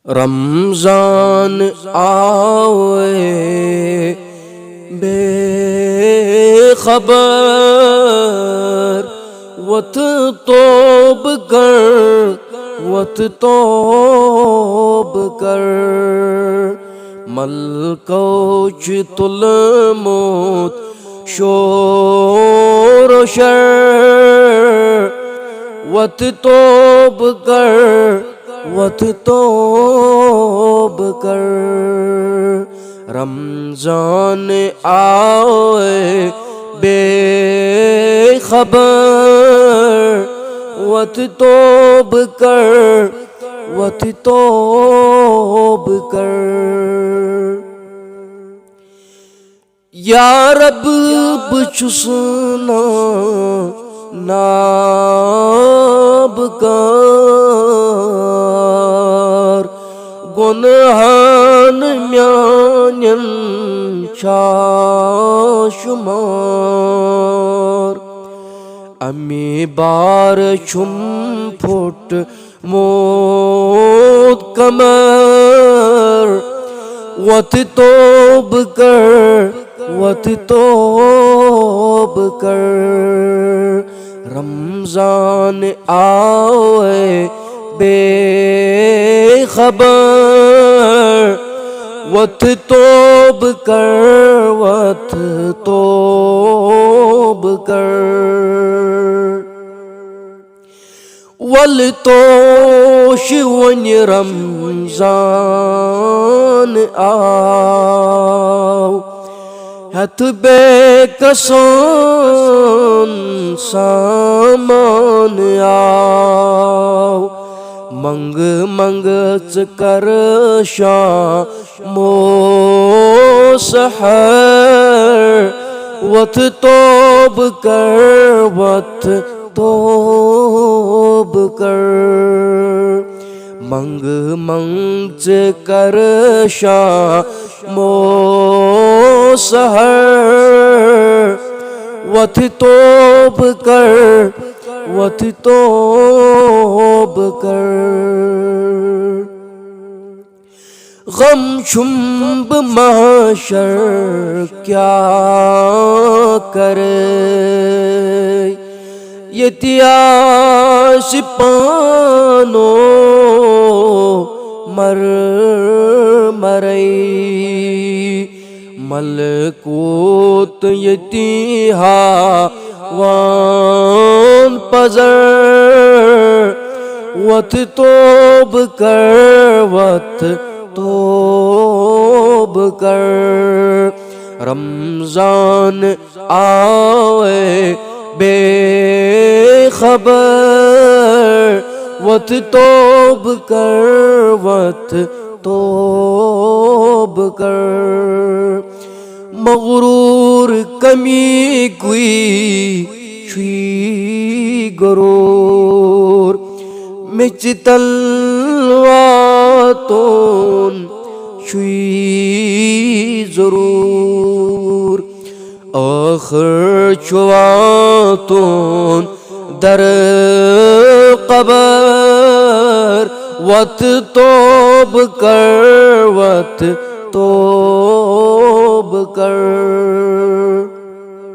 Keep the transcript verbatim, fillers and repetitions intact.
رمضان آوے بے خبر، وۄتھ توبہٕ کر، وۄتھ توبہٕ کر۔ ملکو چھُ تُلمُت شور و شر، وۄتھ توبہٕ کر، وۄتھ توبہٕ کر۔ رمضان آوے بے خبر، وۄتھ توبہٕ کر، وۄتھ توبہٕ کر۔ یا رب، بہٕ چھُس نا، نابکار، گۄنہن میانٮ۪ن چھا شُمار۔ امی بار چھُم پھوٚٹ موت کمر، وۄتھ توبہٕ کر، وۄتھ توبہٕ کر۔ رمضان آوے بے خبر، وۄتھ توبہٕ کر، وۄتھ توبہٕ کر۔ وَلہٕ توش وۄنۍ رمضان آو، ہٮ۪تھ بے کسان سامان آو۔ منٛگہٕ منٛگہٕ ژٕ کر شام و سحر، وۄتھ توبہٕ کر، وۄتھ توبہٕ کر۔ منٛگہٕ منٛگہٕ ژٕ کر شام و سحر، وۄتھ توبہٕ کر، وۄتھ توبہٕ کر۔ غم چھُم بہٕ محشر کیٛاہ کرٕ، ییٚتہِ آسہِ پانو مر مرے۔ ملکوت ییٚتی ہاوان پزر، وۄتھ توبہٕ کر، وۄتھ توبہٕ کر۔ رمضان آوے بے خبر، وۄتھ توبہٕ کر، وۄتھ توبہٕ کر۔ مغرور کمی گوئی چھُے غرور، مےٚ ژِ تل واتُن چھُے ضروٗر۔ ٲخٕر چھُ واتُن در قبر، وۄتھ توبہٕ کر، وۄتھ توبہٕ کر۔